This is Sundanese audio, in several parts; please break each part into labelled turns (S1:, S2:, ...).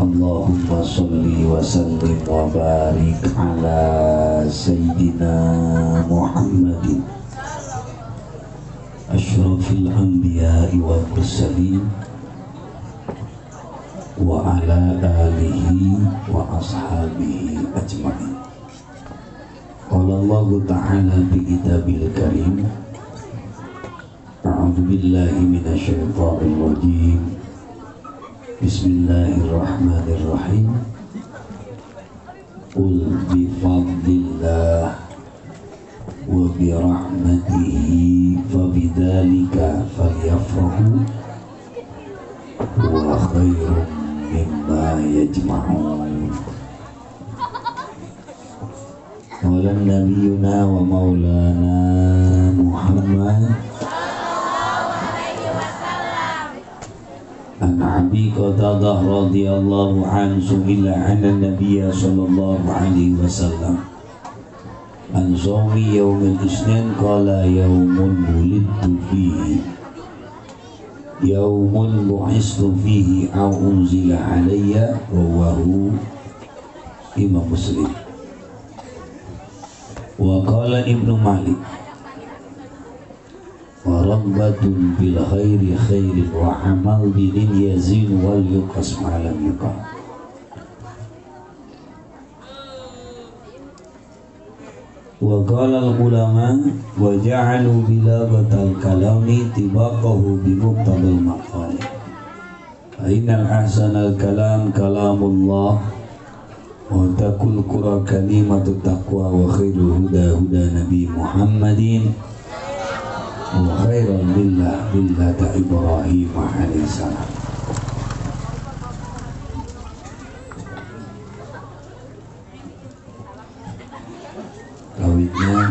S1: Allahumma sholli wa sallim wa barik ala sayyidina Muhammadin asyrafil anbiya'i wal mursalin wa ala alihi wa ashabihi ajma'in. Qala Allahu ta'ala bi kitabil karim, a'udzu billahi minasyaitonir rajim. Bismillahirrahmanirrahim. Qul bi fadlillah wa bi rahmatihi fa bidzalika falyafrahu huwa khairum mimma yajma'un. Qala nabiyyuna wa maulana Muhammad an Abi Qatadah radhiyallahu anhu su'ila 'an an-nabiy sallallahu alaihi wasallam an shaumi yaumil isnin qala yaumun wulidtu fihi yaumun bu'istu fihi aw unzila alayya, rawahu Imam Muslim. Wa qala Ibnu Malik wa rabbatun bil khairi khairin wa amal bidin yazin wal yuqas ma lam yuqa. Wa qala al ulama wa ja'alu bilagatal kalami tibaqahu bi muqtadal maqali. Fa innal ahsanal kalam kalamullah wa taqul qura kalimatut taqwa wa khairul huda huda nabi Muhammadin wa khairul millah millata Ibrahim alaihi salam. Kawitnya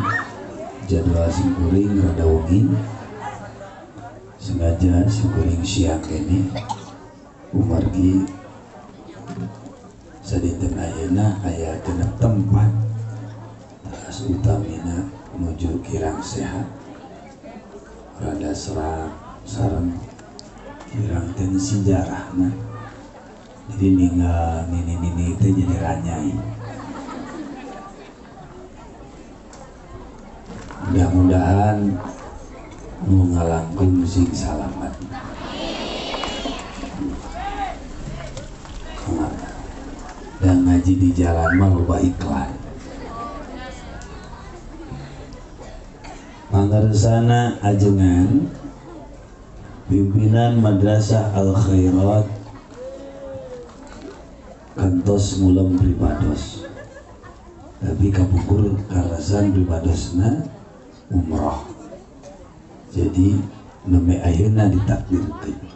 S1: jadwal simkuring rada wengi, sengaja simkuring siang ini umargi sadinten ayeuna aya genep tempat teras utamina menuju kirang sehat, rada serak sareng kirang tensi jarahna, jadi ninggal nini-nini teh jadi ranyai. Mudah-mudahan nu ngalangkung sing salamat. Dan ngaji di jalan mah loba iklan. Pangaresana ajengan pimpinan Madrasah Al Khairat kantos ngulem pribados, tapi kapungkur kaleresan pribadosna umroh, jadi neme ayeuna ditakdirkeun.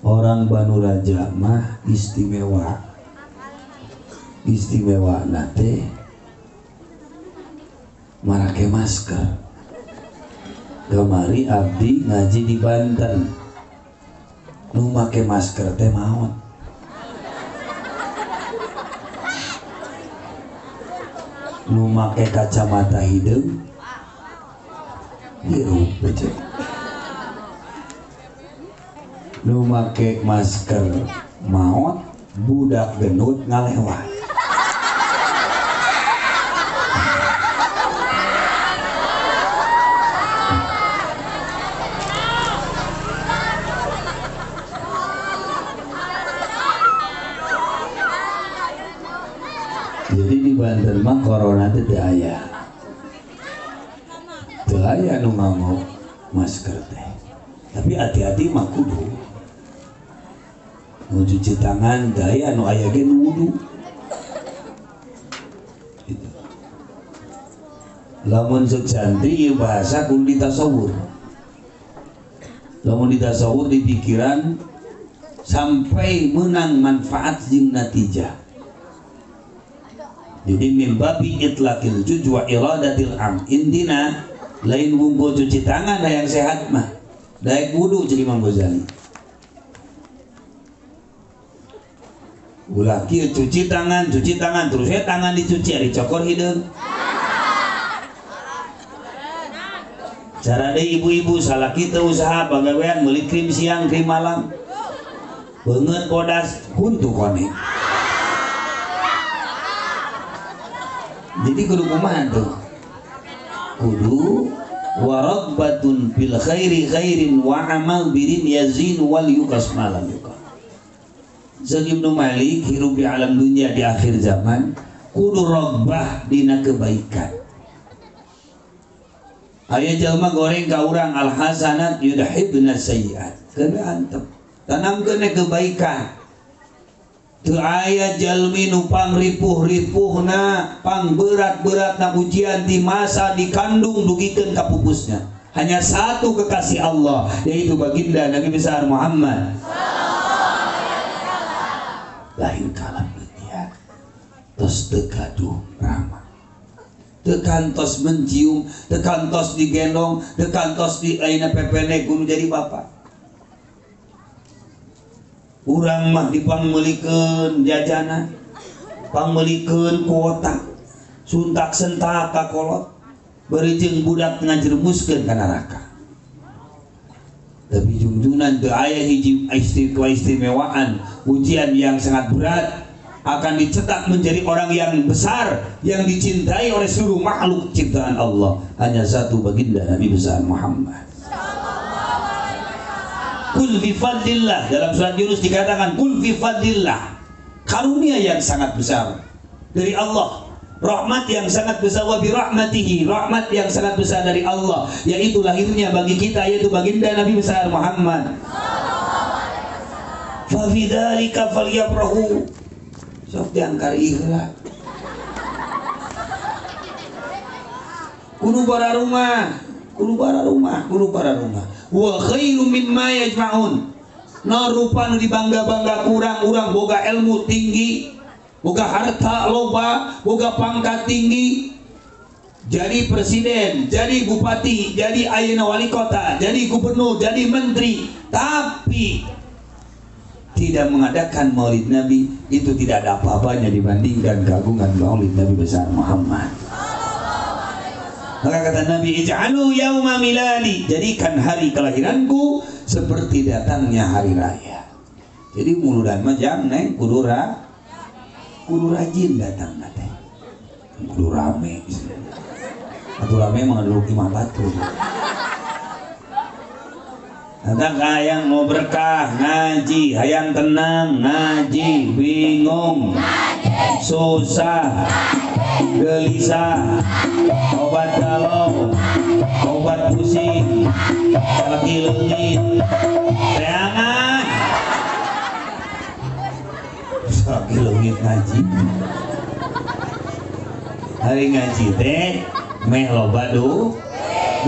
S1: Orang Banu Raja mah istimewa, istimewa nate marake masker. Kamari abdi ngaji di Banten, nu make masker teh maot. Nu make kacamata hideung hirup aja. Nu make masker maot, budak genut ngalewat. Jadi di Banten mah corona teh teu aya. Teu aya nu nganggo masker teh. Tapi hati-hati mah kudu. Nu cuci tangan teu aya, nu aya ge nu wudu. Gitu. Lamun ceuk santri ieu bahasa kudu ditasawur. Lamun ditasawur di pikiran sampai menang manfaat jeung natijah. Jadi min babi itlaqil juj wa iradatil am. Intina lain wungkul cuci tangan hayang sehat mah, daek wudu cek Imam Ghazali. Ulah kieu cuci tangan terus we tangan dicuci ari cokor hideung. Cara deui ibu-ibu salah kita usaha pagawean meuli krim siang krim malam. Beungeut bodas huntu konek. Jadi kudu kumaha tuh? Kudu waragbatun bil khairi khairin wa amal birin yazin wal yukas malam yukas. Zaid Ibnu Malik hirup di alam dunia di akhir zaman kudu rogbah dina kebaikan. Aya jalma goreng ka urang al hasanat yudhibna sayyiat. Keun antep. Tanamkeun kebaikan. Teu aya jalmi nu pangripuh-ripuhna, pangberat-beratna ujian di masa dikandung dugikeun ka pupusna. Hanya satu kekasih Allah, yaitu baginda Nabi besar Muhammad. Lahir ka alam dunia tos teu gaduh rama. Teu kantos mencium, teu kantos digendong, teu kantos di ayeuna pepene kudu jadi bapak. Urang mah dipangmeulikeun jajanan, pangmeulikeun kuota, suntak sentak ka kolot, bari jeung budak ngajerumuskeun ka neraka. Tapi jungjunan teu aya hiji keistimewaan, ujian yang sangat berat akan dicetak menjadi orang yang besar, yang dicintai oleh seluruh makhluk ciptaan Allah. Hanya satu baginda Nabi besar Muhammad. Kul bi fadlillah, dalam surat Yunus dikatakan kul bi fadlillah, karunia yang sangat besar dari Allah, rahmat yang sangat besar, wa bi rahmatihi, rahmat yang sangat besar dari Allah, yaitu lahirnya bagi kita, yaitu baginda Nabi besar Muhammad. Fa fi dzalika falyafrahu. Sok diangkar ikhlas. Kudu bara rumah, kudu bara rumah, kudu bara rumah. Wa khairu mimma yajma'un. No rupa nu dibangga-bangga kurang, urang boga ilmu tinggi, boga harta loba, boga pangkat tinggi, jadi presiden, jadi bupati, jadi ayeuna wali kota, jadi gubernur, jadi menteri, tapi tidak mengadakan maulid Nabi, itu tidak ada apa-apanya dibandingkan keagungan maulid Nabi besar Muhammad. Maka kata Nabi, ij'alu yauma miladi, jadikan hari kelahiranku seperti datangnya hari raya. Jadi muludan mah jam neng kudu rajin datang teh. Kudu rame. Atuh rame mah dulu imah batu. Datang hayang mau berkah ngaji, hayang tenang ngaji, bingung, susah, gelisah, obat galau, obat pusing, lagi leungit, teangan, lagi leungit ngaji. Hari ngaji teh meh loba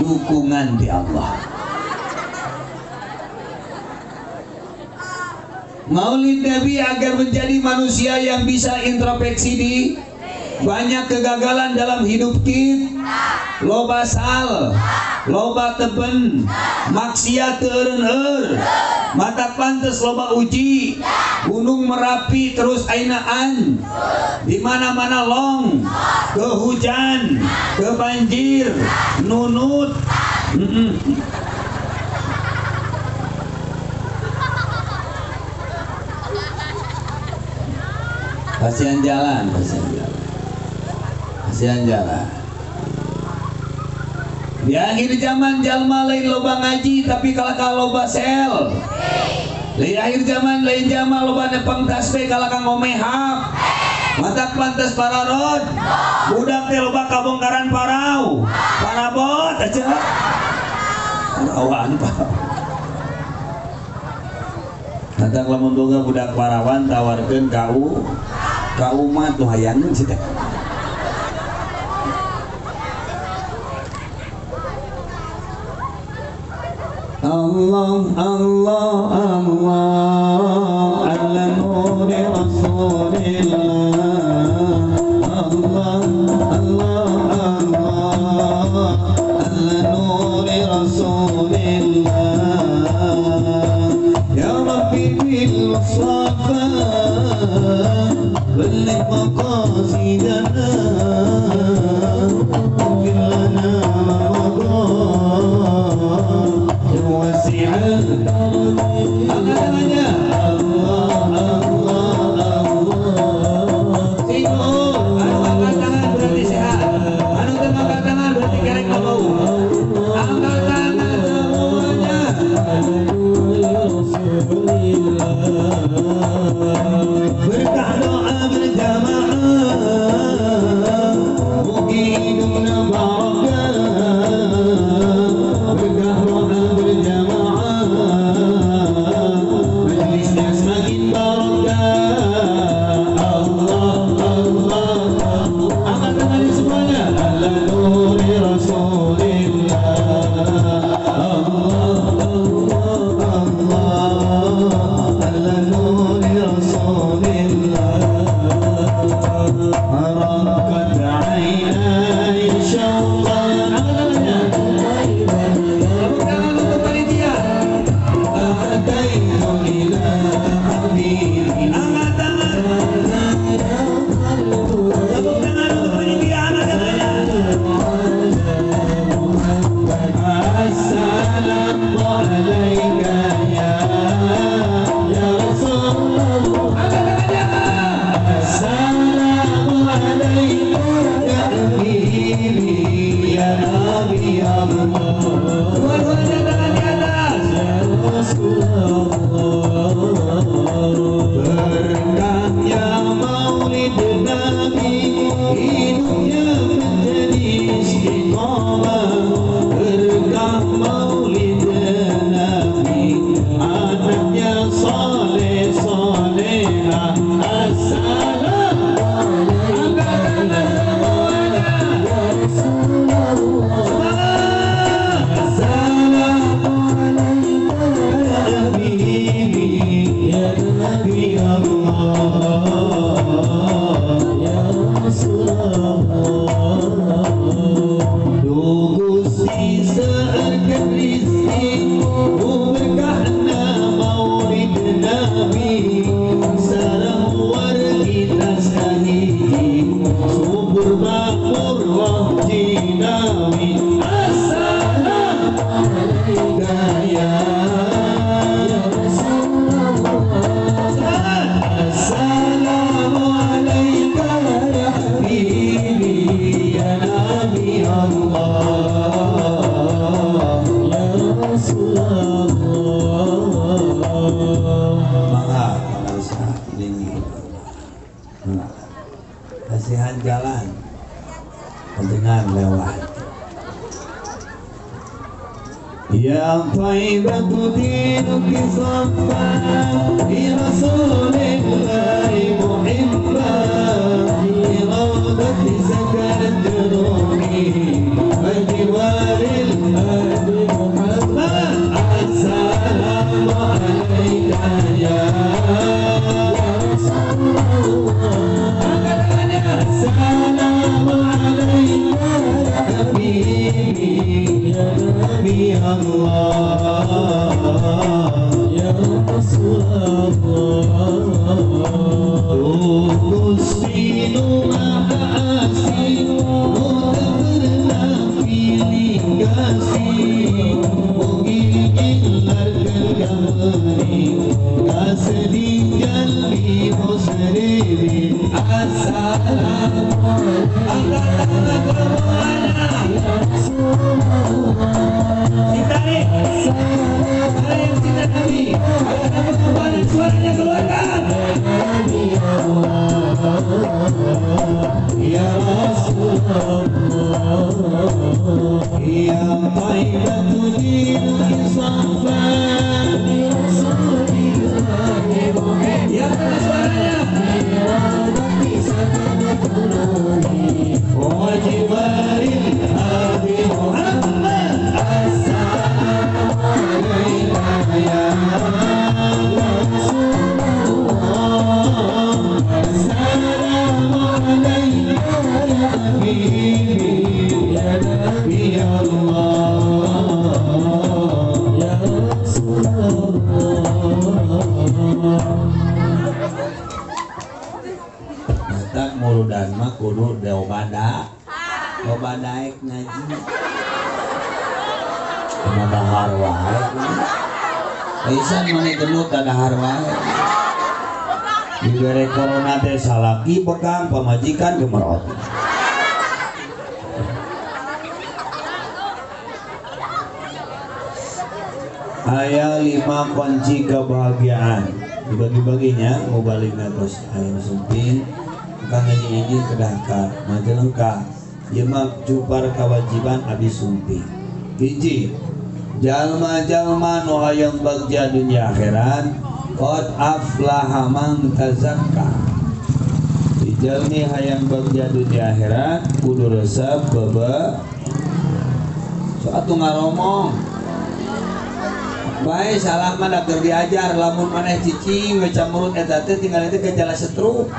S1: dukungan di Allah. Maulid Nabi agar menjadi manusia yang bisa introspeksi di banyak kegagalan dalam hidup kita, loba sal, loba teben, maksiat teureun-eur, mata pantes loba uji, gunung Merapi terus ainaan, di mana-mana long, ke hujan, ke banjir, nunut. Kasihan jalan, kasihan jalan, kasihan jalan. Di akhir zaman jalma lain loba ngaji tapi kalakah loba sel. Di akhir zaman lain jalma loba nepang tasbih kalakah ngomehap. Matak pantes pararod. Budak teh loba kabongkaran parau. Parabot aja. Parawan parau. Matak lamun boga budak parawan tawarkeun ka ka umat nu hayangeun sih teh.
S2: Allah Allah Allah ala nuri Rasulillah. Allah Allah Allah ala nuri Rasulillah. Ya Rabbi bil Mustafa balligh maqasidana waghfir lana ma madha. وسع الأرض.
S1: jalan-jalan dengan lewat.
S2: Ya taibatu dinuki safa li rasulillahi muhibba li rawdati sakarat junubi wa jiwaril ardi Muhammad. Assalamu alayka ya Rasulullah. Assalamu alayka ya habibi ya Nabi Allah ya Rasulullah. Gusti nu Maha Asih nu teu pernah pilih kasih mugi ngilarkeun kameuri kasedih jalmi muslimin. Assalamualaikum ya Rasulullah.
S1: Ditarik. Ada yang cinta Nabi, ada pengorbanan suaranya keluarkan.
S2: Ya Rasulullah ya taibatu dinuki safa li rasulillahi muhibba.
S1: Ya suaranya
S2: wa jiwaril ardi Muhammad. Assalamu alayka ya Rasulullah. Assalamu alayka ya habibi ya Nabi Allah ya Rasulullah.
S1: Matak muludan mah kudu deobada. Loba daek ngaji. Kumaha dahar wae. Aisan mani gendut dahar wae. Dibere corona teh salaki bekang pamajikan gemerot. Aya 5 kunci kebahagiaan. Dibagi-baginya mau balikna tos aya sumping kang ngaji izin kedah ka Majalengka. Ieu mah cupar kewajiban abdi sumping. Hiji, jalma-jalma nu hayang bagja dunya akhirat qad aflaha man tazakka. Dijalmi hayang bagja dunya akhirat kudu resep bebe so atuh ngaromong bae salah mah da keur diajar lamun maneh cicing we camurut eta teh tinggal itu gejala stroke.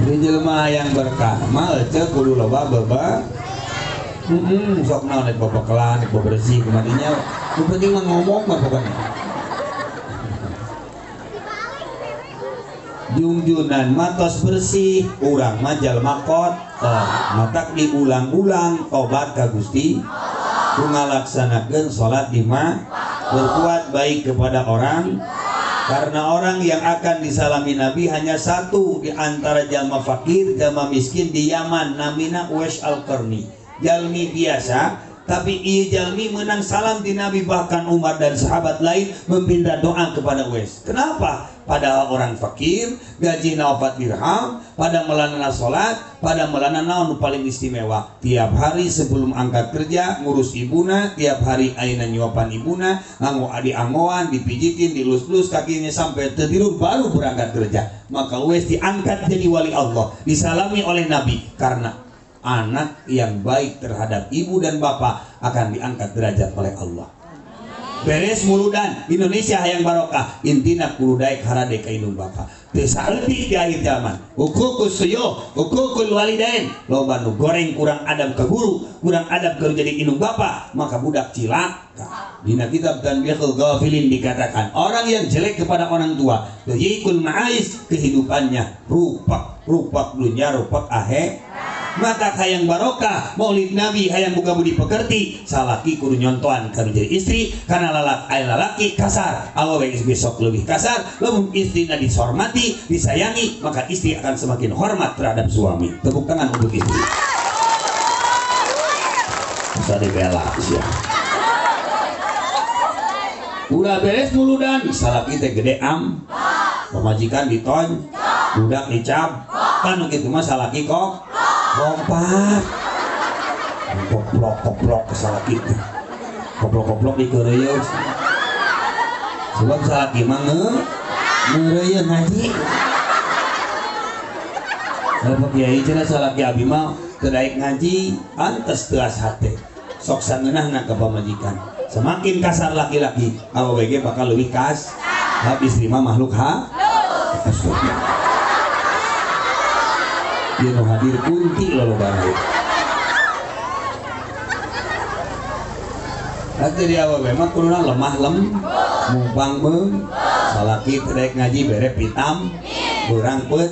S1: Di jelema hayang berkah mah eceu kudu loba bebe sok naon rek babekelan rek bebersih kumadinya nu penting mah ngomong mah pokoknya. Jungjunan mah tos bersih urang mah jalma kotor matak diulang-ulang tobat ka Gusti ku ngalaksanakeun salat lima berbuat baik kepada orang. Karena orang yang akan disalami Nabi hanya satu di antara jalma fakir, jalma miskin di Yaman, namina Uwais Al-Qarni. Jalmi biasa, tapi ieu jalmi menang salam di Nabi, bahkan Umar dan sahabat lain meminta doa kepada Uwais. Kenapa? Padahal orang fakir, gaji 4 dirham, pada melanana salat, pada melanana naon nu paling istimewa. Tiap hari sebelum angkat kerja ngurus ibuna, tiap hari ayeuna nyuapan ibuna, nganggo adi angoan, dipijitin, dilus-lus kakinya sampai tertidur baru berangkat kerja. Maka Uwais diangkat jadi wali Allah, disalami oleh Nabi karena anak yang baik terhadap ibu dan bapak akan diangkat derajat oleh Allah. Beres muludan Indonesia hayang barokah intina kudu daek harade ka indung bapa. Teu saeutik di akhir zaman. Uququs suyuh, uququl walidain. Loba nu goreng kurang adab ka guru, kurang adab ka jadi indung bapa, maka budak cilaka. Dina kitab Tanbihul Ghafilin dikatakan orang yang jelek kepada orang tua, yikul ma'ais, kehidupannya rupak, rupak dunia, rupak akhir. Maka hayang barokah maulid Nabi hayang buka budi pekerti salaki kudu nyontoan kana jadi istri karena lalak aya lalaki kasar awewe geus besok lebih kasar lamun istrina dihormati disayangi maka istri akan semakin hormat terhadap suami. Tepuk tangan untuk istri. Bisa dibela sia. Udah beres muludan salaki teh gede am pamajikan diton budak dicap Kan kitu mah salaki kok kompak. Koplok-koplok salaki teh. Koplok-koplok dikeureuyeun. Sebab salaki mah ngeureuyeuh ngaji. Kalau Pak Kiai cenah salaki abi mah teu daek ngaji, pantes teuas hate. Sok sangeunahna ka pamajikan. Semakin kasar laki-laki, awewe ge bakal leuwih kas. Sebab istri mah makhluk ha. Astagfirullah. Ieu nu hadir kunti lolobana. Nanti di awewe mah kuduna lemah lem, mumpang meung, salaki teu daek ngaji bere pitam, beurang peut,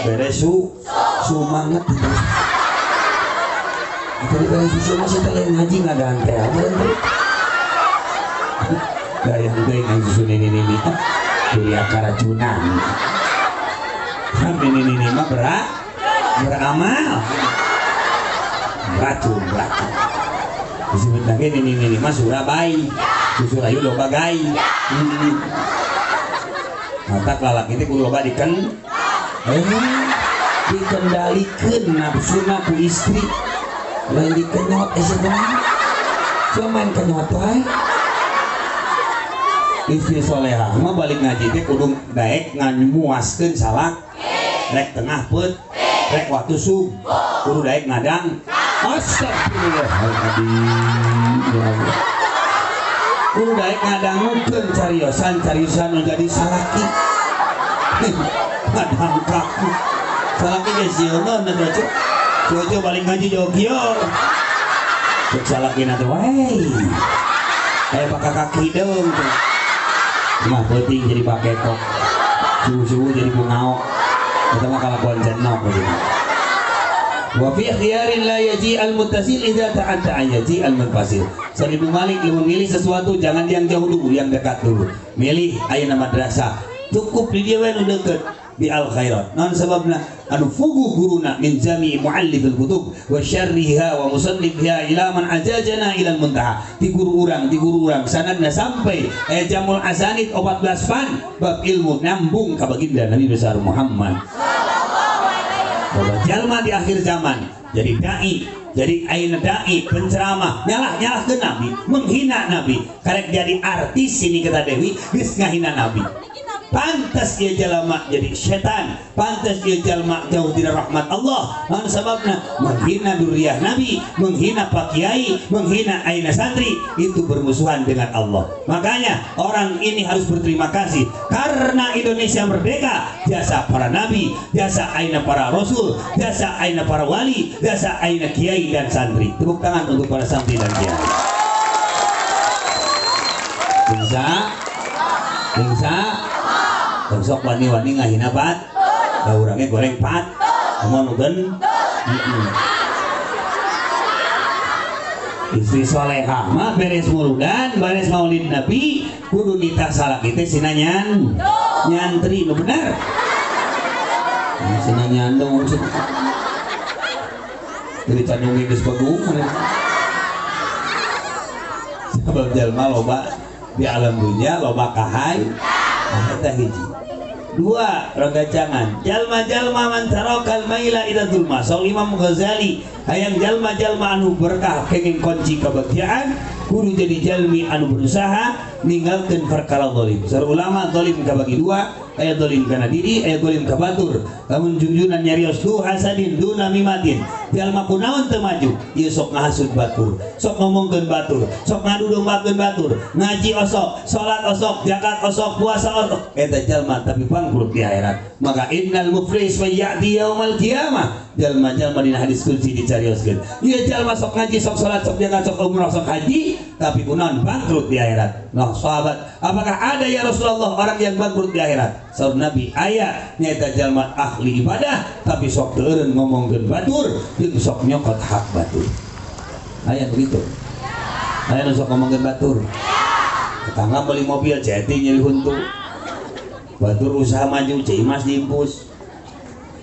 S1: bere sumanget gitu. Atau dibere susu mah saya lain ngaji ngadaan teh apa teh. Gayang teh ngaji susu nini-nini kuliah karacunan. Sampai nini-nini mah beramal. Racun. Disebut lagi nini-nini mah Surabaya. Susu rayu loba gai. Matak lalaki teh kudu loba diken. Dikendalikan nafsuna ku istri. Lain dikenyot sebenarnya. Cuma main kenyot wae. Istri solehah mah balik ngaji teh kudu daek ngamuaskeun salak. Rek tengah peut, rek waktu sub, kudu daek ngadang. Astagfirullahaladzim. Ya Allah. Kudu daek ngadangukeun cariosan-cariosan nu jadi salaki. Ngadang kaku. Salaki ge sieun atuh cuk. Cucu balik ngaji jauh kieu. Cek salakina teh wae. Aya pakak kaki deung teh. Mah peuting jadi paketok. Suhu-suhu jadi bungaok. Eta mah kalakuan cenok gitu. Wa fi khiyarin la yaji al-muttasil idza ta'adda an yaji al-munfasil. Sari Ibnu Malik lamun milih sesuatu jangan yang jauh dulu, yang dekat dulu. Milih ayeuna madrasah. Cukup di dieu we nu deukeut. Bi al khairat. Non sababna anu fugu guruna min jami muallifil kutub wa syarriha wa musannifiha ila man ajajana ila al muntaha. Ti guru urang sanadna sampai jamul asanid 14 fan bab ilmu nyambung ka baginda Nabi besar Muhammad. Bahwa jalma di akhir zaman jadi dai, jadi ayeuna dai penceramah nyalah-nyalahkeun Nabi, menghina Nabi, karek jadi artis ini kata Dewi geus ngahina Nabi. Pantas ia jalma jadi setan, pantas ia jalma jauh dari rahmat Allah. Naon sababna? Menghina duriah Nabi, menghina pak kiai, menghina aina santri, itu bermusuhan dengan Allah. Makanya orang ini harus berterima kasih karena Indonesia merdeka jasa para nabi, jasa aina para rasul, jasa aina para wali, jasa aina kiai dan santri. Tepuk tangan untuk para santri dan kiai. Bisa? Bisa? Sok wani-wani ngahina pat, da urangnya goreng pat, ngomong ugen. Istri solehah mah beres muludan, beres maulid Nabi, kudu nitah salaki teh sina nyantri nu bener. Sina nyandung jadi candung geus bagus. Sabab jalma loba di alam dunia loba kahai. Eta hiji. Dua, rogacangan. Jalma-jalma man tarakal maila ila dzulma. Saul Imam Ghazali hayang jalma-jalma anu berkah kenging kunci kebahagiaan kudu jadi jalmi anu berusaha ninggalkeun perkara zalim. Saur ulama zalim kabagi dua, aya zalim kana diri, aya zalim ka batur. Lamun junjunan nyarios du hasadin du namimatin. Jalma kunaon teu maju, ieu sok ngahasut batur, sok ngomongkeun batur, sok ngadu dombakeun batur, ngaji osok, salat osok, zakat osok, puasa osok. Eta jalma tapi bangkrut di akhirat. Maka innal muflis wa ya'ti yaumal qiyamah. Jalma-jalma dina hadis kunci dicarioskeun. Ieu jalma sok ngaji, sok salat, sok zakat, sok umrah, sok haji, tapi kunaon bangkrut di akhirat. Nah, sahabat, apakah ada ya Rasulullah orang yang bangkrut di akhirat? Saur Nabi, aya nyaeta jalma ahli ibadah tapi sok teu ngomongkeun batur, jeung sok nyokot hak batur. Aya begitu. Aya nu sok ngomongkeun batur. Tetangga beli mobil ceti nyeri huntu. Batur usaha maju, Cimas diimpus.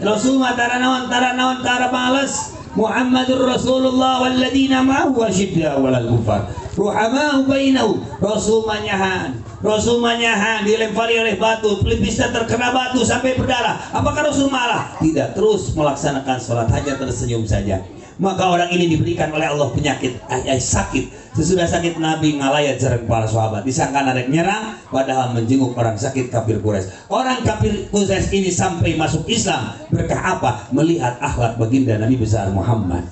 S1: Rasul mah tara naon tara males. Muhammadur Rasulullah walladzina ma'ahu asyidda walal kufar ruhamau bainahum Rasul manyahan dilempari oleh batu, pelipisnya terkena batu sampai berdarah. Apakah Rasul marah? Tidak, terus melaksanakan sholat hanya tersenyum saja. Maka orang ini diberikan oleh Allah penyakit, sakit. Sesudah sakit Nabi ngalayat sareng para sahabat. Disangka narek nyerang, padahal menjenguk orang sakit kafir Quraisy. Orang kafir Quraisy ini sampai masuk Islam berkah apa? Melihat akhlak baginda Nabi besar Muhammad.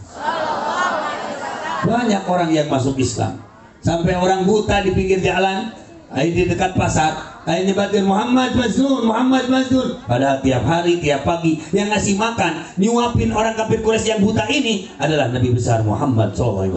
S1: Banyak orang yang masuk Islam. Sampai orang buta di pinggir jalan, di dekat pasar, nyebatin Muhammad Majnun, Muhammad Majnun. Padahal tiap hari, tiap pagi yang ngasih makan, nyuapin orang kafir Quraisy yang buta ini adalah Nabi besar Muhammad SAW.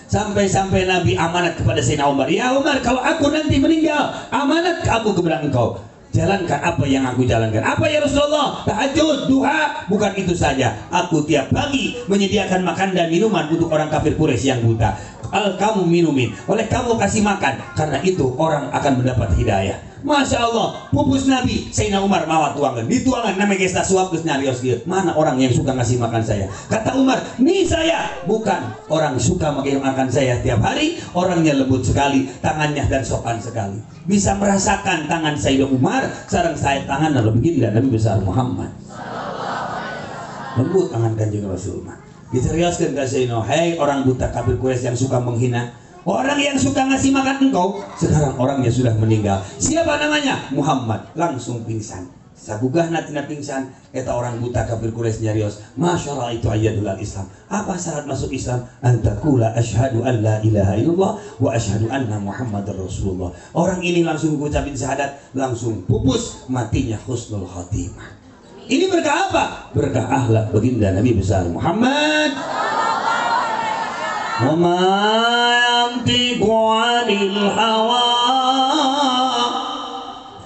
S1: Sampai-sampai Nabi amanat kepada Sayyidina Umar, ya Umar, kalau aku nanti meninggal, amanat aku kepada engkau. Jalankan apa yang aku jalankan. Apa ya Rasulullah? Tahajud, duha, bukan itu saja. Aku tiap pagi menyediakan makan dan minuman untuk orang kafir Quraisy yang buta. Kamu minumin, oleh kamu kasih makan. Karena itu orang akan mendapat hidayah. Masya Allah, pupus Nabi Sayyidina Umar mawat tuangan, dituangan namanya gesta suap geus nyarios kieu. Mana orang yang suka ngasih makan saya? Kata Umar, nih saya. Bukan orang suka makan saya tiap hari, orangnya lembut sekali, tangannya dan sopan sekali. Bisa merasakan tangan Sayyidina Umar, sareng saya tangan lalu begini dan Nabi besar Muhammad. Lembut tangan Kanjeng Rasul mah. Diseriuskan ke Sayyidina, hei orang buta kafir Quraisy yang suka menghina, orang yang suka ngasih makan engkau, sekarang orangnya sudah meninggal. Siapa namanya? Muhammad. Langsung pingsan. Sagugahna tina pingsan, eta orang buta kafir Quraisy nyarios, masyaallah itu ayadul Islam. Apa syarat masuk Islam? Antakula asyhadu an la ilaha illallah wa asyhadu anna Muhammadar Rasulullah. Orang ini langsung ngucapin syahadat, langsung pupus, matinya husnul khatimah. Ini berkah apa? Berkah akhlak baginda Nabi besar Muhammad. Wa ma yantiqu 'anil hawa.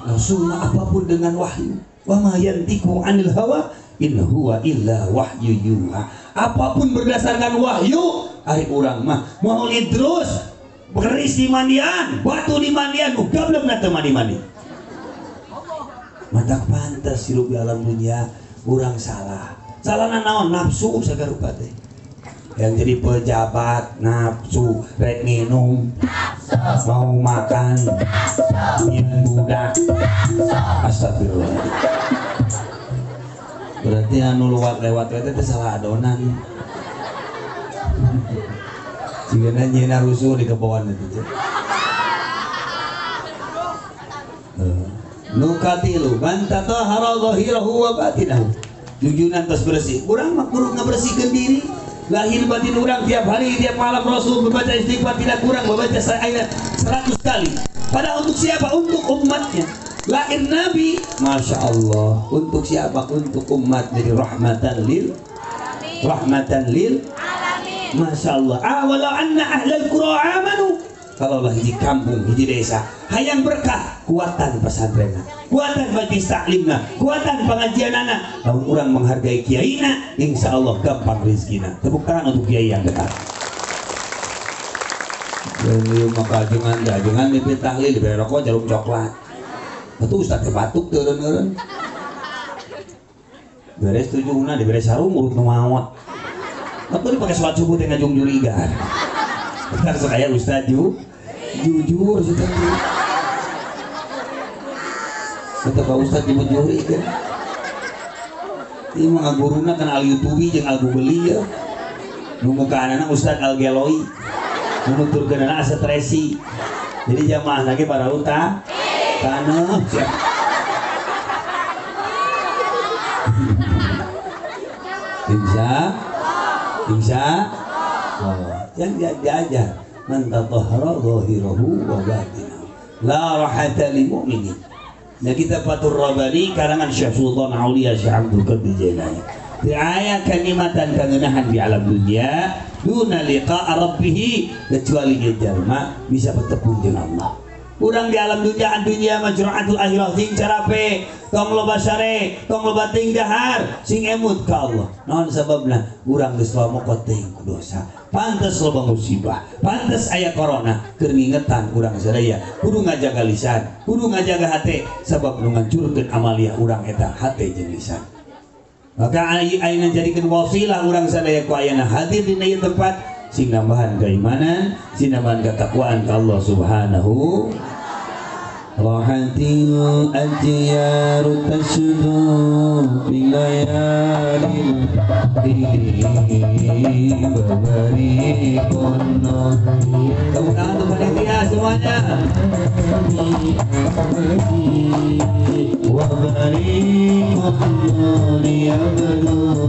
S1: Rasulullah apapun dengan wahyu. Wa ma yantiqu 'anil hawa in huwa illa wahyu yuha. Apapun berdasarkan wahyu, ari urang mah maulid terus, keris di mandian, batu di mandian, gablek na teu mandi-mandi. Matak pantas hidup di alam dunia urang salah. Salahna naon? Nafsu sagarupa teh. Yang jadi pejabat nafsu, rek minum, mau makan, nyeun budak. Astagfirullah. Berarti anu lewat-lewat teh salah adonan. Jigana nyeuna rusuh di kebon itu. Nu katilu man tatahara zahirahu wa batinahu. Jujunan tos bersih. Urang mah kudu ngabersihkeun diri. Lahir batin urang tiap hari, tiap malam Rasul membaca istighfar tidak kurang membaca ayat 100 kali. Padahal untuk siapa? Untuk umatnya. Lahir Nabi, Masya Allah. Untuk siapa? Untuk umat. Jadi rahmatan lil alamin. Rahmatan lil alamin. Masya Allah. Walau anna ahlal qura amanu. Kalaulah hiji kampung, hiji desa hayang berkah, kuatan pesantrenna, kuatan majlis taklimna, kuatan pengajianana. Lamun urang menghargai kiaina, insya Allah gampang rezekina. Tepuk tangan untuk kiai yang dekat. Yang maka jangan mimpi tahlil diberi rokok jarum coklat. Itu ustaz batuk teureun-eureun. Beres tujuhna diberi sarung urut nu maot. Atuh dipake salat subuh teh ngajung jurigan. Bentar saya ustaz jujur ustaz. Kata Pak Ustaz nyebut juri kan. Ieu mah ngaguruna kan al YouTube jeung al Google ya. Nu mukaanana Ustaz al Geloi. Nu nuturkeunana asa tresi. Jadi jamaah lagi para uta taneuh. Insya Insya Allah. Yang diajar man tatahhara zahirahu wa batinahu la rahata lil mu'minin. Nah kita Fathur Rabbani karangan Syekh Sultan Aulia Syekh Abdul Qadir Jailani. Tiaya kalimatan kangenahan di alam dunia duna liqa'a rabbih, kecuali jalma bisa bertepung dengan Allah. Urang di alam dunia, dunia majra'atul akhirah, sing carape, tong loba sare, tong loba ting dahar, sing emut ka Allah. Naon sababna? Urang geus loba mokot teuing ku dosa. Pantes loba musibah, pantes aya corona, keur ngingetan urang sadaya, kudu ngajaga lisan, kudu ngajaga hate, sabab nu ngancurkeun amaliah urang eta hate jeung lisan. Maka ayeuna jadikeun wasilah urang sadaya ku ayana hadir dina ieu tempat, Sing nambahan keimanan, sing nambahan ketakwaan ka Allah Subhanahu. Rahatil ajyaru tasdu bilayalil ini babarikun. Tepuk tangan untuk panitia semuanya. Wa barikun yablu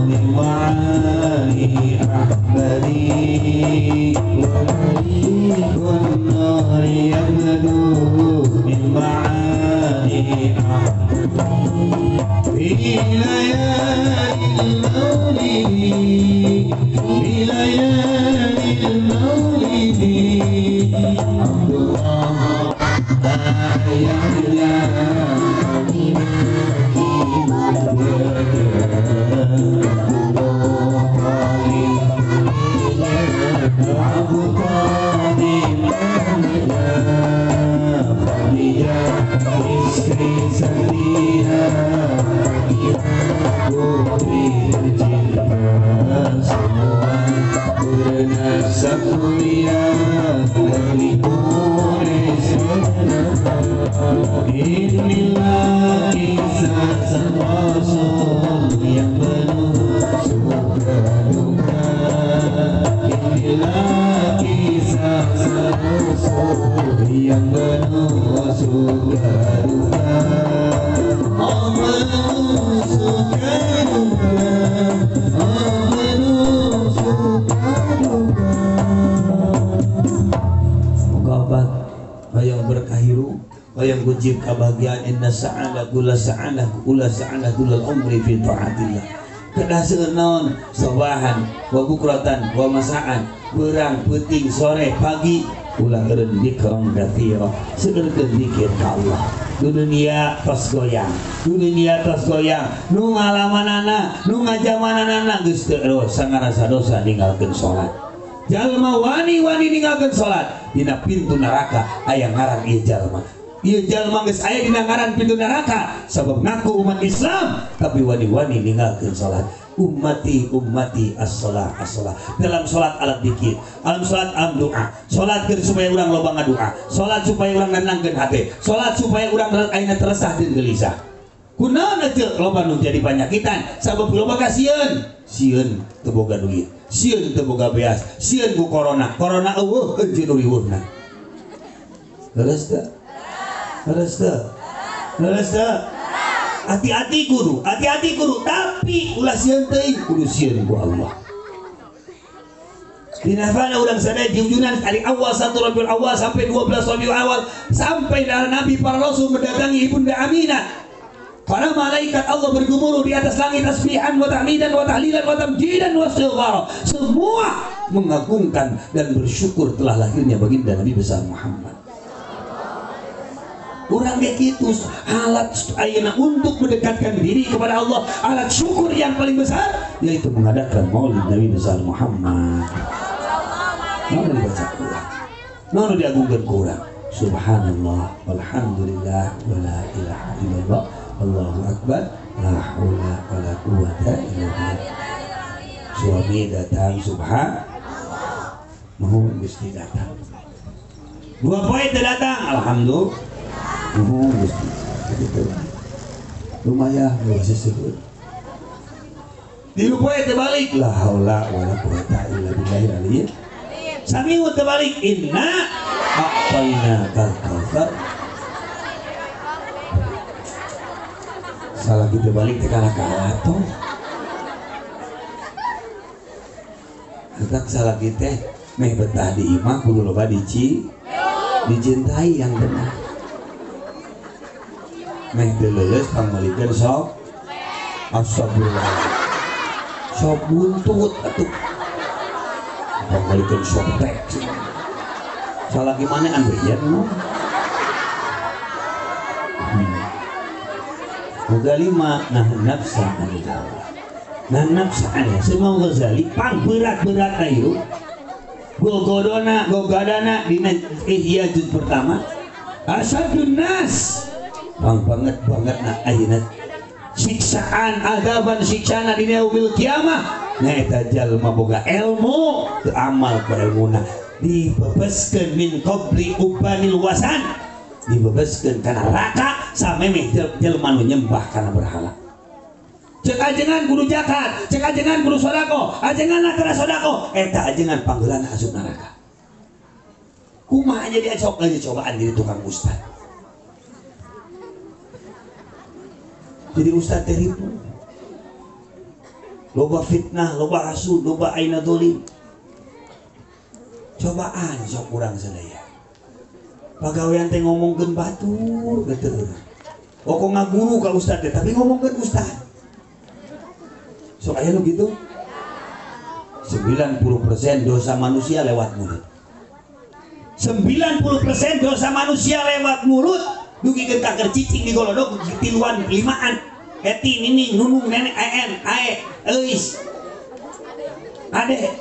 S1: min ma'ali ahmadi wa barikun yablu min ma'ali ahmadi fi layalil maulidi fi layalil maulidi Abdullah Inilah kisah sang Rasul yang penuh suka duka. Inilah kisah sang Rasul yang penuh suka duka. Oh penuh suka duka, oh penuh suka duka. Moga obat hayang berkah hirup, hayang gujib kebahagiaan. Inna sa'ala kula sa'ala kula sa'ala kula umri fi ta'atillah. Kedah seueur naon sabahan wa bukratan wa masaan, berang peuting sore pagi ulah eureun dikron katsira. Seueurkeun zikir ka Allah. Dunia tos goyang, dunia tos goyang, nu ngalamanana, nu ngajamanana geus teu dosa ngarasa dosa ninggalkeun salat. Jalma wani-wani ninggalkeun salat dina pintu neraka aya ngaran ieu jalma. Ieu jalma geus aya dina ngaran pintu neraka sabab ngaku umat Islam tapi wani-wani ninggalkeun salat. Ummati ummati as-salah as-salah. Dalam salat alat dikir, dalam salat alat doa. Salat keur supaya urang loba ngadoa, salat supaya urang nenangkeun hate, salat supaya urang ayeuna teresah jeung gelisah. Kunaon atuh loba nu jadi panyakitan sabab loba kasieun, sieun teu boga duit, sieun teu boga beas, sieun ku corona, corona eueuh jeung nu riweuhna. Leres teu? Leres teu? Leres teu? Hati-hati kudu, hati-hati kudu, tapi ulah sieun teuing, kudu sieun ku Allah. Dina fana urang sadaya diujunan dari awal 1 Rabiul Awal sampai 12 Rabiul Awal sampai darah Nabi para Rasul mendatangi Ibunda Aminah. Para malaikat Allah bergemuruh di atas langit tasbihan wa tahmidan wa tahlilan wa tamjidan wa istighfar. Semua mengagungkan dan bersyukur telah lahirnya baginda Nabi besar Muhammad. Orang kayak gitu alat ayeuna untuk mendekatkan diri kepada Allah, alat syukur yang paling besar yaitu mengadakan maulid Nabi besar Muhammad. Mau dibaca kurang, mau diagungkan kurang. Subhanallah, walhamdulillah, wala ilaha illallah, Allahu akbar, la haula wala quwata illa billah. Suami datang subhan, nuhun Gusti datang. Dua poin datang, alhamdulillah. Nuhun Gusti. Begitu. Lumayan geus seseueut. Tilu poe teu balik, la haula wala quwata illa billahil aliyyil. Samiu teu balik, inna a'tainakal kautsar. Salah kita balik teh kalah-kalah tuh. Tetap salah kita meh betah di imah kudu loba dicintai yang benar. Meh teu leuleus pangmeulikeun sok astagfirullah. Sok buntut atuh. Pangmeulikeun sok tek. Salah gimana antrian mah. Uga lima nah nafsa anil hawa. Nah nafsa anil Imam Ghazali pang berat-berat ayo. Gogodona gogadana dina Ihya juz pertama. Asyadun nas. Pang banget banget nah ayeuna siksaan adaban siksana dina yaumil kiamah. Nyaeta jalma boga ilmu teu amal ku ilmuna dibebeskeun min qabli ubanil wasan dibebeskeun kana neraka samemeh jelma nu nyembah kana berhala. Cek ajengan kudu zakat, cek ajengan kudu sedekah, ajengan kana sedekah, eta ajengan panggeulana asup neraka. Kumaha jadi sok lagi cobaan jadi tukang ustad. Jadi ustad teh ribu. Loba fitnah, loba hasud, loba aina dolim. Cobaan sok urang sadaya. Pagawean teh ngomongkeun batur geuteuh. Pokok ngaguru ka ustad teh tapi ngomongkeun ustad. Sok aya nu gitu. 90% dosa manusia lewat mulut. 90% dosa manusia lewat mulut. Dugikeun ka keur cicing di golodog tiluan limaan. Eti, nining, nunung, nenek, en, ae, euis. Ade.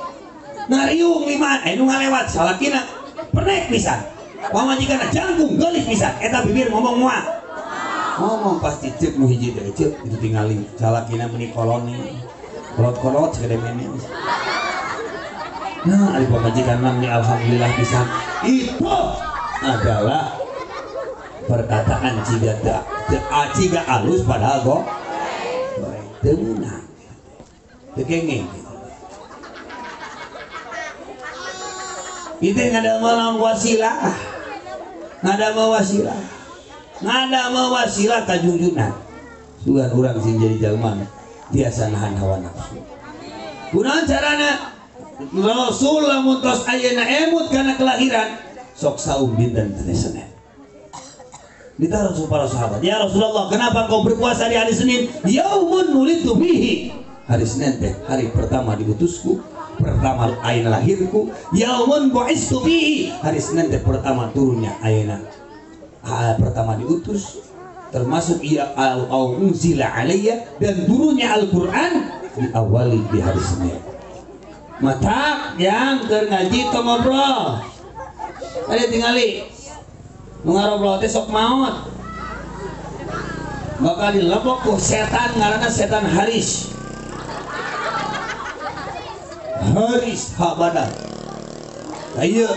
S1: Ngariung limaan, aya nu ngalewat salakina pernek pisan. Pamajikanna jangkung geulis pisan. Eta bibir ngomong moal. Ngomong pasti ceuk nu hiji teh ceuk itu tingali salakina meuni koloni. Kolot-kolot segede mene. Nah, ari pamajikan mah alhamdulillah pisan. Itu adalah perkataan ciga ciga alus padahal kok teu meunang. Teu kenging. Itu ngadamel wasilah. Ngadamel wasilah. Ngadamel wasilah ka jungjungan. Sugan urang sing jadi jalma tiasa nahan hawa nafsu. Kunaon carana? Rasul lamun tos ayeuna emut kana kelahiran sok saum dinten Senin. Ditanya para sahabat, "Ya Rasulullah, kenapa kau berpuasa di hari Senin?" "Yaumun nulitu bihi." Hari Senin teh hari pertama diutusku, pertama ayeuna lahirku. Yaumun bu'istu bihi. Hari Senin teh pertama turunnya ayeuna. Pertama diutus, termasuk ia au unzila alayya dan turunnya Al-Qur'an diawali di hari Senin. Matak yang keur ngaji tong ngobrol. Ada tingali nu ngarobrol teh sok maot. Bakal dilebok ku setan ngaranna setan Haris. Haris habada. Ieu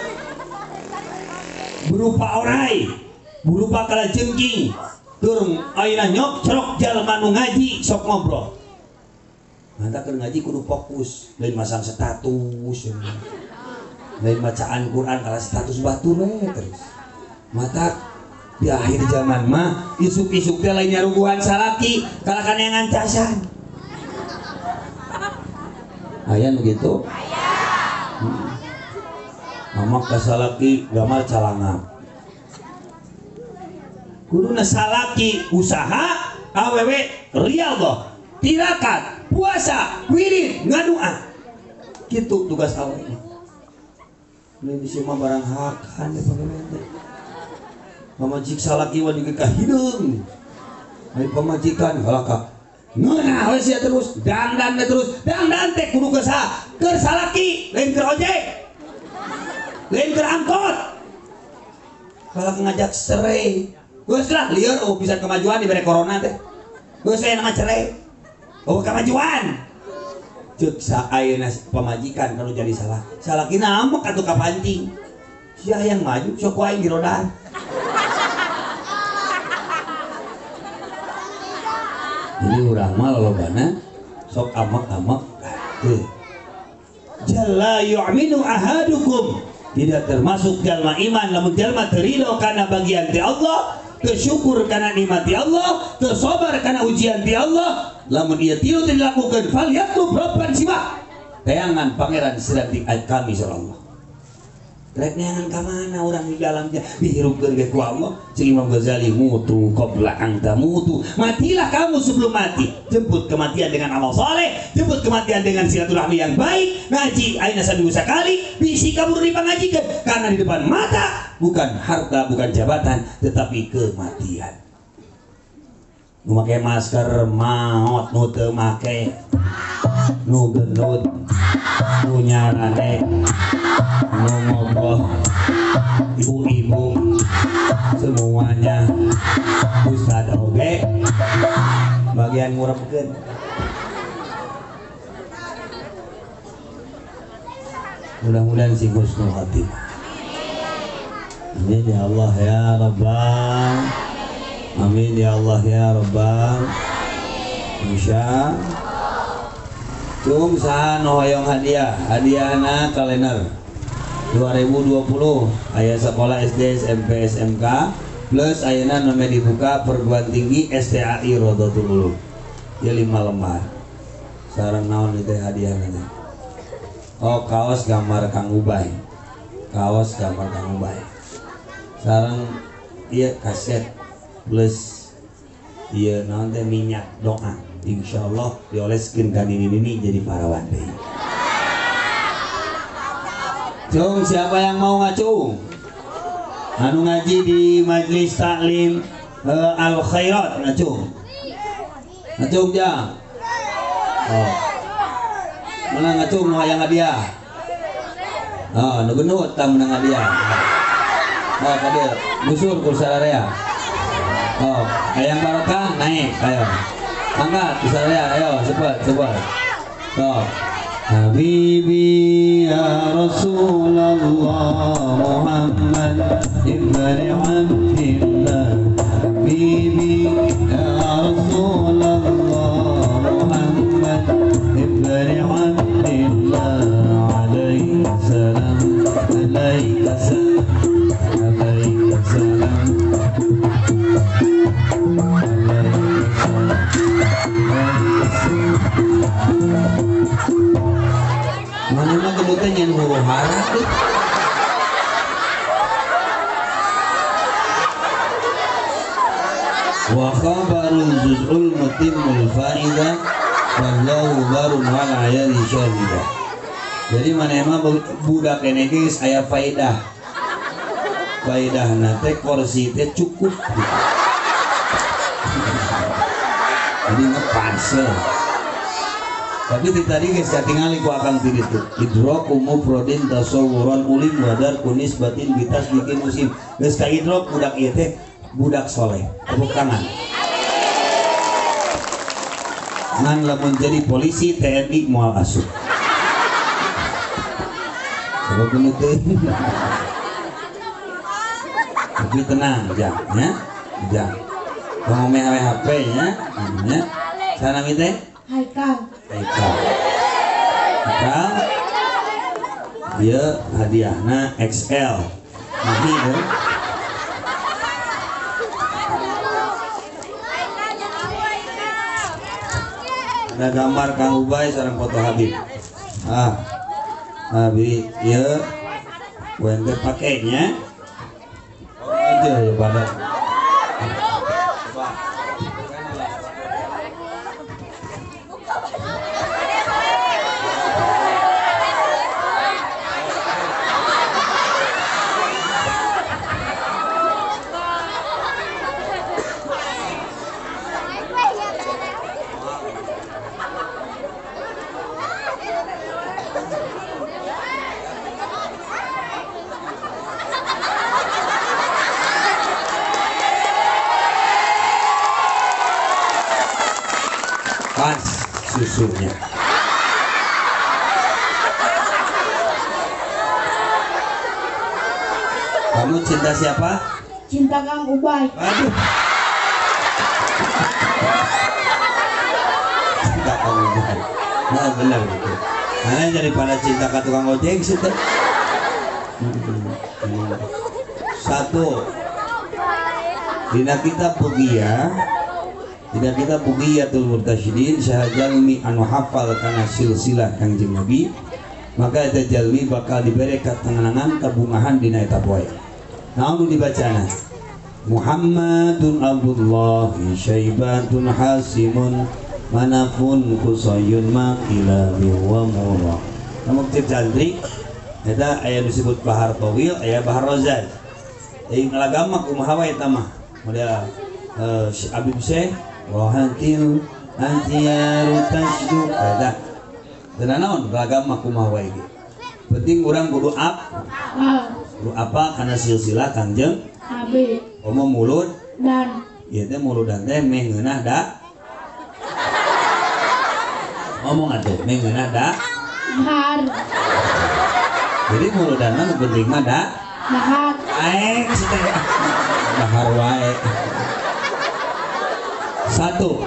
S1: berupa orai, berupa kalajengking, tur ayeuna nyokcrok jalma nu ngaji sok ngobrol. Mantap keur ngaji kudu fokus, lain masang status, lain bacaan Quran kalah status batur we terus. Mata di akhir zaman mah isuk-isuk teh lain nyaruguhan salaki kalah kaneangan casan. Aya nu kitu? Aya. Mamak ka salaki gamar calangap. Kuduna salaki usaha awewe riyadhah, tirakat, puasa, wirid, ngadua. Gitu tugas awewe. Ini bisa mah barang hakan ya pagawean teh. Pamajik salaki wa juga kahideung. Ari pamajikan kalaka. Ngeunah we sia terus, dangdan we terus, dangdan teh kudu ke saha? Keur salaki, lain keur ojek. Lain keur angkot. Kalak ngajak cerai. Geus lah lieur oh bisa kemajuan dibere corona teh. Geus aya nama cerai. Oh kemajuan. Ceuk saeuna pamajikan kalau jadi salah. Salakina ambek atuh kapancing. Sia yang maju sok aing dirodaan. Jadi urang mah lolobana sok amek-amek teu. Jalla yu'minu ahadukum, tidak termasuk jalma iman lamun jalma teu ridho kana bagian ti Allah, teu syukur kana nikmat ti Allah, teu sabar kana ujian ti Allah, lamun ieu tilu teu dilakukeun falyatlub rabban siwa. Tayangan pangeran sedang di kami insyaallah. Rek neangan ka mana urang di dalam dihirupkeun ge ku Allah. Cing Imam Ghazali mutu qabla an tamutu. Matilah kamu sebelum mati. Jemput kematian dengan amal soleh, jemput kematian dengan silaturahmi yang baik. Ngaji ayeuna saminggu sakali, bisi kabur dipangajikeun karena di depan mata bukan harta, bukan jabatan, tetapi kematian. Nu make masker maot, nu teu make, nu gendut, nu nyarane, nu ngobrol, ibu-ibu semuanya, ustad oge bagian ngurepkeun. Mudah-mudahan sing husnul khatimah. Amin ya Allah ya Rabbal. Amin ya Allah ya Rabbal. Insya. Cung saha nu hoyong hadiah, hadiahna kalender 2020 aya sekolah SD, SMP, SMK plus ayeuna nu dibuka perguruan tinggi STAI Rodotul Ulum. Ieu 5 lembar. Sareng naon ieu teh hadiahna teh? Oh, kaos gambar Kang Ubay. Kaos gambar Kang Ubay. Sareng ieu kaset plus ieu naon teh minyak doa. Insyaallah dioleskeun ka nini-nini jadi parawan deui. Cung, siapa yang mau ngacung? Anu ngaji di majelis taklim Al Khairat ngacung. Ngacung jang. Oh. Menang ngacung nu hayang hadiah. Oh, nu gendut tah menang hadiah. Oh, kadir, gusur ku sararea. Oh, hayang barokah naik, ayo. Angkat ku sararea, ayo cepat, cepat. Oh. Habibi ya Rasulullah Muhammad ibn Abdillah. Habibi ya Rasulullah Muhammad ibn Abdillah. Alaihi salam, alaihi salam, alaihi salam, alaihi salam. Mana mah gebutnya nyen huru hara tuh. Wa khabarul juz'ul mutimmul faidah wallahu barun wal ayati syahidah. Jadi mana mah budak ini geus aya faedah. Faedahna teh kursi teh cukup. Jadi ngepas. Tapi tadi geus katingali ku akang ti ditu. Idraku mufradin tasawuran ulim wadar kunis batin bitas bikin musim. Geus ka idrok budak ieu teh budak soleh. Tepuk tangan. Ngan lamun jadi polisi TNI moal asup. Sebab geus teh. Tapi tenang jang nya. Jang. Tong meh HP nya, nya. Sanami teh?
S3: Haikal.
S1: Haikal. Haikal. Ieu hadiahna XL. Mahi euy. Ada gambar Kang Ubay sareng foto Habib. Ah. Habib ieu ente pake nya. Oh, aja ya pada. Pas susunya. Kamu cinta siapa?
S3: Cinta Kang Ubay.
S1: Aduh. Cinta Kang Ubay. Nah benar gitu. Karena daripada cinta ke tukang ojek sih teh. Satu. Dina kita Bugiyah, dina kita Bugiyatul Murtasyidin sahajalmi anu hafal kana silsilah Kangjeng Nabi, maka eta jalmi bakal dibere katenangan kabungahan dina eta poe. Naon nu dibacana? Muhammadun Abdullah syaibatun hasimun manafun kusayun maqilabi wa murah. Namun cek jantri eta aya disebut bahar tawil, aya bahar rozan. Euy ngalagama kumaha wae eta mah. Model Habib Syekh rohatil antiyaru tasdu eta. Teu naon lagama kumaha wae ge. Penting urang kudu up. Kudu apa kana silsilah Kangjeng
S3: Nabi.
S1: Komo mulud
S3: dan
S1: ieu teh muludan teh meh ngeunah da. Ngomong atuh meh ngeunah da.
S3: Har.
S1: Jadi muludan mah nu penting mah da
S3: dahar.
S1: Aek teh. Dahar wae. Satu,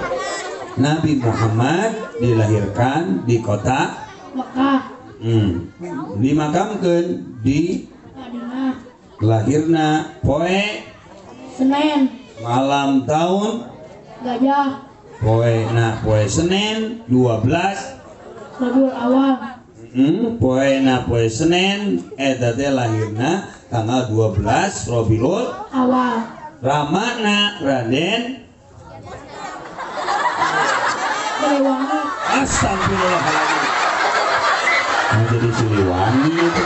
S1: Nabi Muhammad dilahirkan di kota
S3: Mekah.
S1: Dimakamkeun di
S3: Madinah.
S1: Lahirna poe
S3: Senin.
S1: Malam tahun
S3: Gajah.
S1: Poe na poe Senin 12
S3: Rabiul Awal.
S1: Poe na poe Senin eta teh lahirna tanggal 12 Rabiul
S3: Awal.
S1: Ramana Raden
S3: Siliwangi.
S1: Astagfirullahaladzim. Mau jadi Siliwangi itu.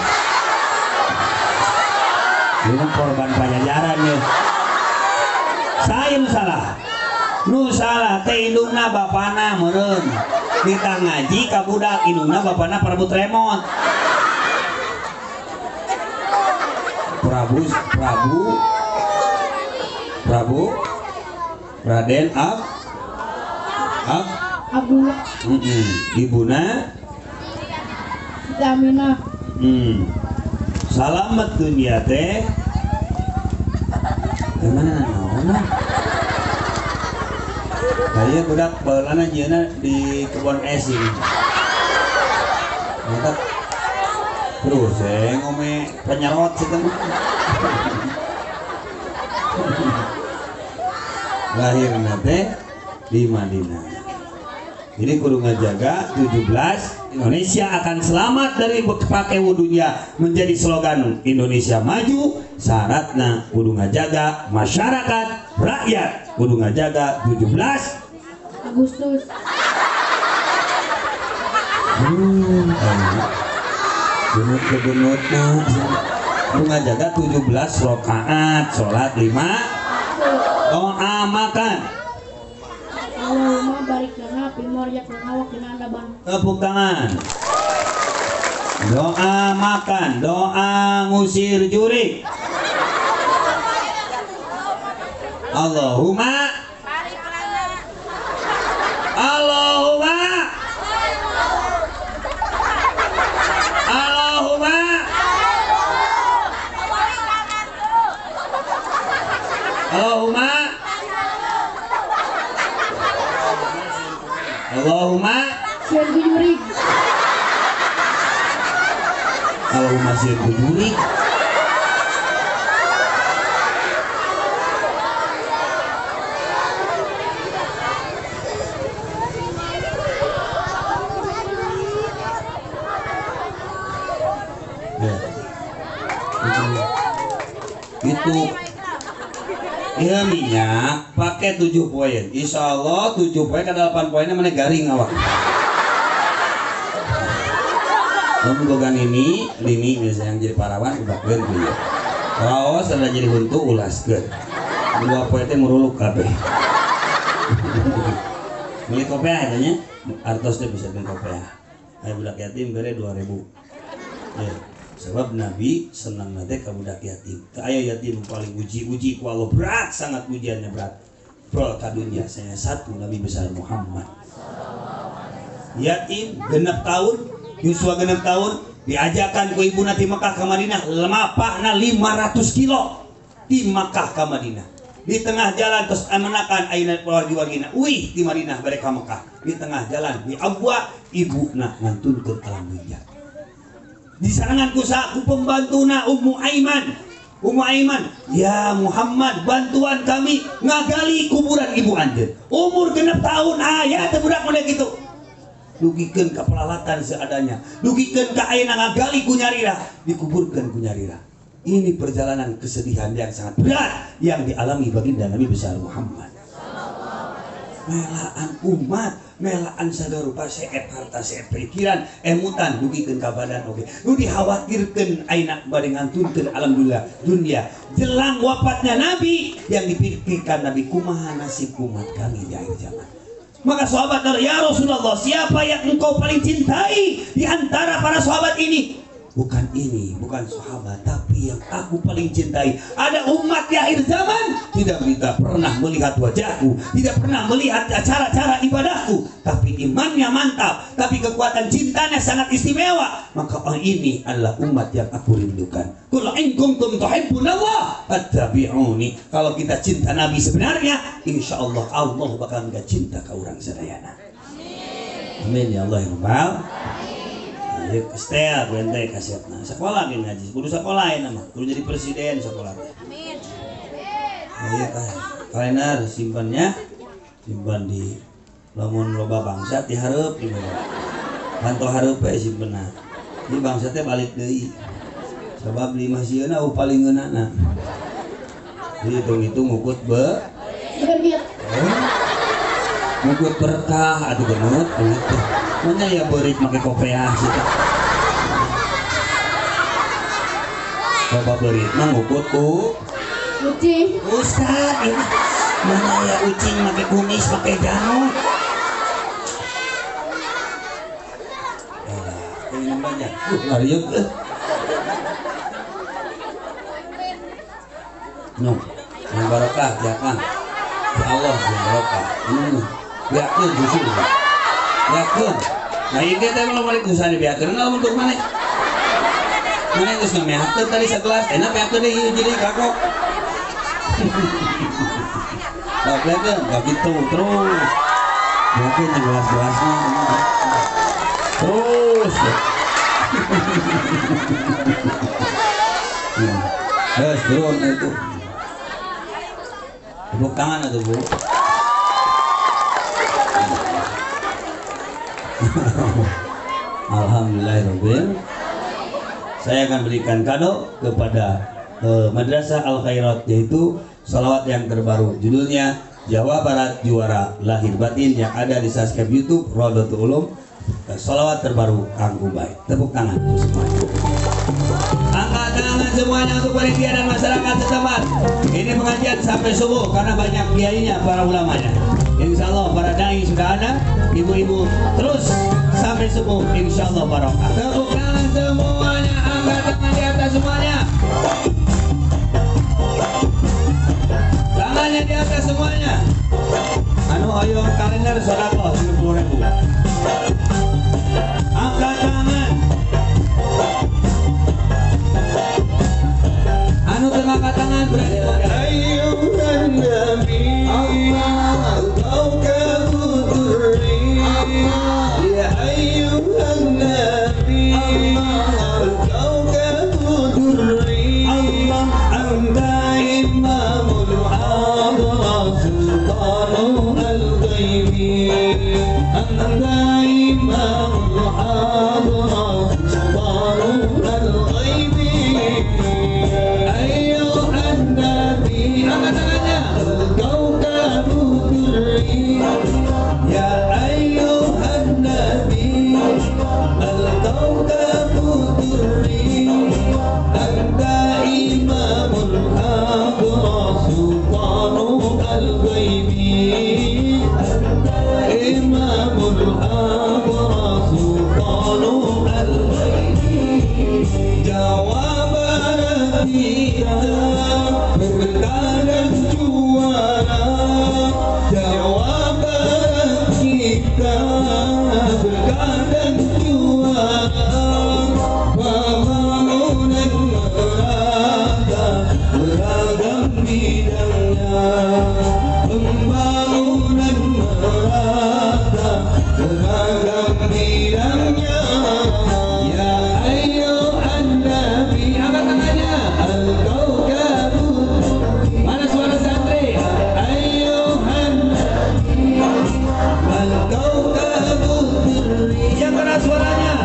S1: Ini korban Pajajaran ya. Saya nu salah. Nu salah teh indungna bapana meureun. Kita ngaji ka budak indungna bapana Prabu Tremont. Prabu Prabu Prabu Raden Ab Ab
S3: Abdullah.
S1: Ibuna
S3: Siti Aminah.
S1: Salamet dunia teh. Gimana naon? Kaya budak baheulana jieuna di kebon es ini. Mantap. Terus saya ngome penyerot sih teman. Lahirna teh di Madinah. Jadi kudu ngajaga 17 Indonesia akan selamat dari pakai wudunya menjadi slogan Indonesia maju. Syaratna kudu ngajaga masyarakat rakyat kudu ngajaga 17
S3: Agustus.
S1: Genut kegenutna kudu ngajaga 17 rakaat salat 5 doa makan.
S3: Allahumma barik lana fi marjak lana wa qina adzaban.
S1: Tepuk tangan. Doa makan, doa ngusir jurik. Allahumma
S4: barik lana.
S1: Allahumma Allahumma Allahumma Allahumma
S3: sieun ku jurig.
S1: Allahumma sieun ku jurig. Ya. Itu. Ya minyak pakai 7 poin. Insya Allah 7 poin ke 8 poinnya mana garing awak. Lamun boga nini, nini misalnya yang jadi parawan ubakeun ku ieu. Raos ada jadi huntu ulaskeun. 2 poin teh muruluk kabeh. Beli kopiah tanya, artos teh bisa beli kopiah. Aya budak yatim bere 2000. Ya. Sebab Nabi senang nate ka budak yatim. Teu aya yatim paling uji-uji ku Allah berat, sangat ujiannya berat. Pro ka dunia saya satu Nabi besar Muhammad. Yatim genep tahun, Yuswa genep tahun diajakan ku ibu ti Mekah ka Madinah, lemapahna 500 kilo di Mekah ka Madinah. Di tengah jalan terus amenakan ayeuna wargi-wargina. Uih di Madinah bade ka Mekah. Di tengah jalan di Abwa ibuna ngantunkeun alam dunya. Disarangan ku saku pembantuna Ummu Aiman. Ummu Aiman, ya Muhammad bantuan kami ngagali kuburan ibu anjeun. Umur 6 tahun aya teh budak mun kitu. Dugikeun ka peralatan seadanya, dugikeun ka ayeuna ngagali ku nyarira, dikuburkeun ku nyarira. Ini perjalanan kesedihan yang sangat berat yang dialami baginda Nabi besar Muhammad. Melaan umat, melaan sadarupa seep harta seep pikiran, emutan dugikeun ka badan oge. Nu dikhawatirkeun ayeuna bade ngantunkeun alhamdulillah dunia. Jelang wafatnya Nabi yang dipikirkan Nabi kumaha nasib umat kami di akhir zaman. Maka sahabat ya Rasulullah, siapa yang engkau paling cintai di antara para sahabat ini? Bukan ini, bukan sahabat, tapi yang aku paling cintai. Ada umat di akhir zaman tidak pernah melihat wajahku, tidak pernah melihat cara-cara ibadahku, tapi imannya mantap, tapi kekuatan cintanya sangat istimewa. Maka orang ini adalah umat yang aku rindukan. Qul in kuntum tuhibbunallah fattabi'uni. Kalau kita cinta Nabi sebenarnya, insya Allah Allah bakal nggak cinta ke orang sadayana. Amin ya Allah ya Rabbal. Ayo setel ente kasetna. Sekolah ge ngaji, kudu sekolah ya nama, kudu jadi presiden sekolah. Amin. Ayo kalender simpannya, simpan di lamun loba bangsa dihareup di mana. Pantau hareup we simpenna. Di bangsa teh balik deui. Sabab lima sieuna eueuh paling ngeunana. Jadi hitung-hitung ngukut be.
S3: Berit.
S1: Ngukut berkah atuh genut begitu. Mana ya berit make kopiah sih. Coba berit mah ngukut ku
S3: ucing.
S1: Ustaz, ini mana ya ucing make kumis make janur. Alah, ini banyak. Ngariuk euy. Nuh, yang barokah ya Kang. Ya Allah yang barokah. Biakeun susu. Biakeun. Nah ieu teh mun balik usaha dibiakeun lamun untuk maneh. Maneh geus ngamehakeun tadi sagelas, enak beakeun deui jadi kagok. Nah, biakeun enggak gitu terus. Biakeun gelas-gelasna terus. Terus turun itu. Tepuk tangan atuh, Bu. Alhamdulillahirabbil. Saya akan berikan kado kepada Madrasah Al Khairat, yaitu salawat yang terbaru, judulnya Jawa Barat Juara Lahir Batin, yang ada di subscribe YouTube Roudlotul Ulum. Salawat terbaru Kang Ubay. Tepuk tangan untuk semuanya. Angkat tangan semuanya untuk panitia dan masyarakat setempat. Ini pengajian sampai subuh karena banyak kiainya, para ulamanya. Insya Allah para dai sudah ada, ibu-ibu terus sampai subuh, insya Allah barokah. Tepuk tangan semuanya, angkat tangan di atas semuanya. Tangannya di atas semuanya. Anu ayo kalender sedekah 10.000. Angkat tangan. Anu tengah tangan berarti.
S2: Ayyuhan nabi, ya ayyuhan nabi, al-kawkabu durri, anta imamul hadra sultanu al-ghaibi, anta imamul hadra sultanu al-ghaibi. Ayyuhan nabi,
S1: angkat tangannya,
S2: al-kawkabu durri, ya ayyuhan nabi, al-kawkabu durri, anta imamul hadra sultanu al-ghaibi, imamul hadra sultanu al-ghaibi. Jawa Barat kita berkah dan juara, Jawa Barat kita berkah dan juara, pembangunan merata beragam bidangnya, pembangunan merata beragam bidangnya. Ya ayyuhan nabi,
S1: angkat tangannya,
S2: al-kawkabu,
S1: mana suara santri?
S2: Ayyuhan nabi, al-kawkabu durri,
S1: yang keras suaranya,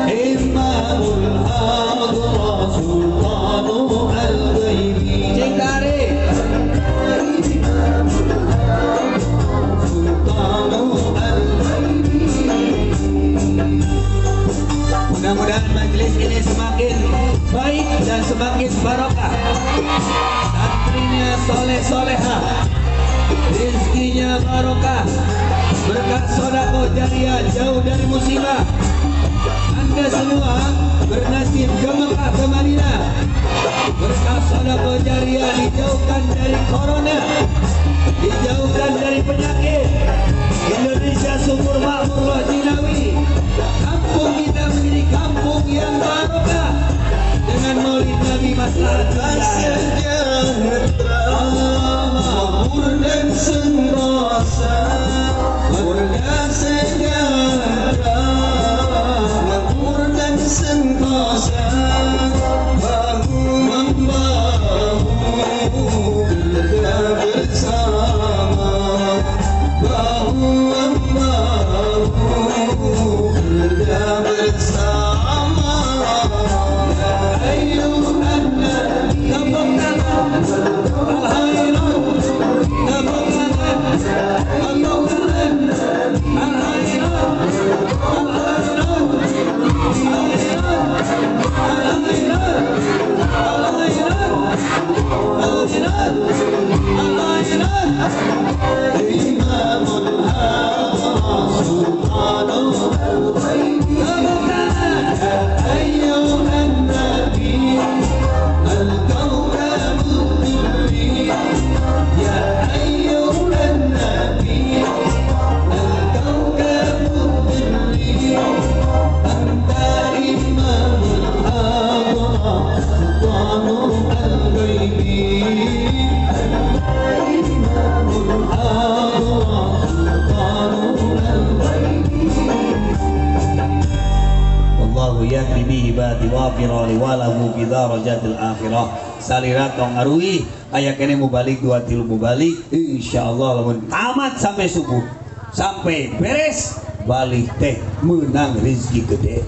S2: imamul hadra sultanu al-ghaibi,
S1: cing tarik,
S2: sultanu al-ghaibi.
S1: Mudah-mudahan majelis ini semakin baik dan semakin barokah. Santrinya soleh-soleha, rezekinya barokah, berkah sedekah jariah, jauh dari musibah. Anda semua
S2: Bernasib ke Mekah ke Madinah. Berkah sedekah jariah dijauhkan dari corona, dijauhkan dari penyakit. Indonesia subur makmur loh jinawi. Kampung kita menjadi kampung yang barokah dengan Maulid Nabi maslahat
S4: sejahtera, makmur dan sentosa. Warga sejahtera, makmur dan sentosa. Bahu membahu kerja bersama, bahu membahu kerja bersama.
S2: Ayuhan nabi, tepuk tangan, al-hayrun, tepuk tangan, tepuk tangan, al-hayrun, al-hayrun, al-hayrun, al-hayrun, al-hayrun, al-hayrun, al-hayrun.
S4: Imamul Hadra Sultanul Ghaib,
S2: tepuk tangan.
S4: Ayyuhan nabi, al-kawkab ad-durri. Ya ayyuhan nabi, al-kawkab ad-durri. Anta imamul hadra sultanul ghaib. Anta imamul hadra sultanul ghaib.
S1: Wallahu yahdi bihi ibadi wafira liwalahu fi darajatil akhirah. Salira tong aruih aya kene mubalik 2 3 mubalik insyaallah lamun tamat sampai subuh sampai beres balik teh menang rezeki gede.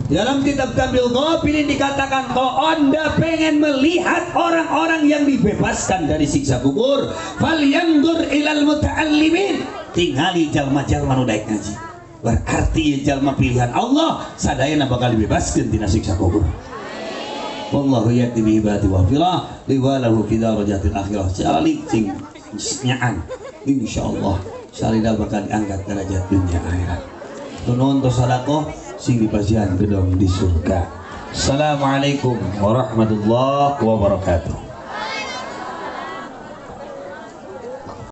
S1: Dalam kitab Kamil Ghafilin dikatakan kalau anda pengen melihat orang-orang yang dibebaskan dari siksa kubur, falyanzur ilal muta'allimin, tingali jalma-jalma nu daek ngaji. Berarti jalma pilihan Allah sadayana bakal dibebaskan tina siksa kubur. Wallahu yahdi bi ibadi wa filah liwalahu fi darajatil akhirah. Calik cing nyaan insyaallah salida bakal diangkat derajat dunia akhirat. Tunuhun tos sedekah sing dipasihan gedong di surga. Assalamualaikum warahmatullahi wabarakatuh.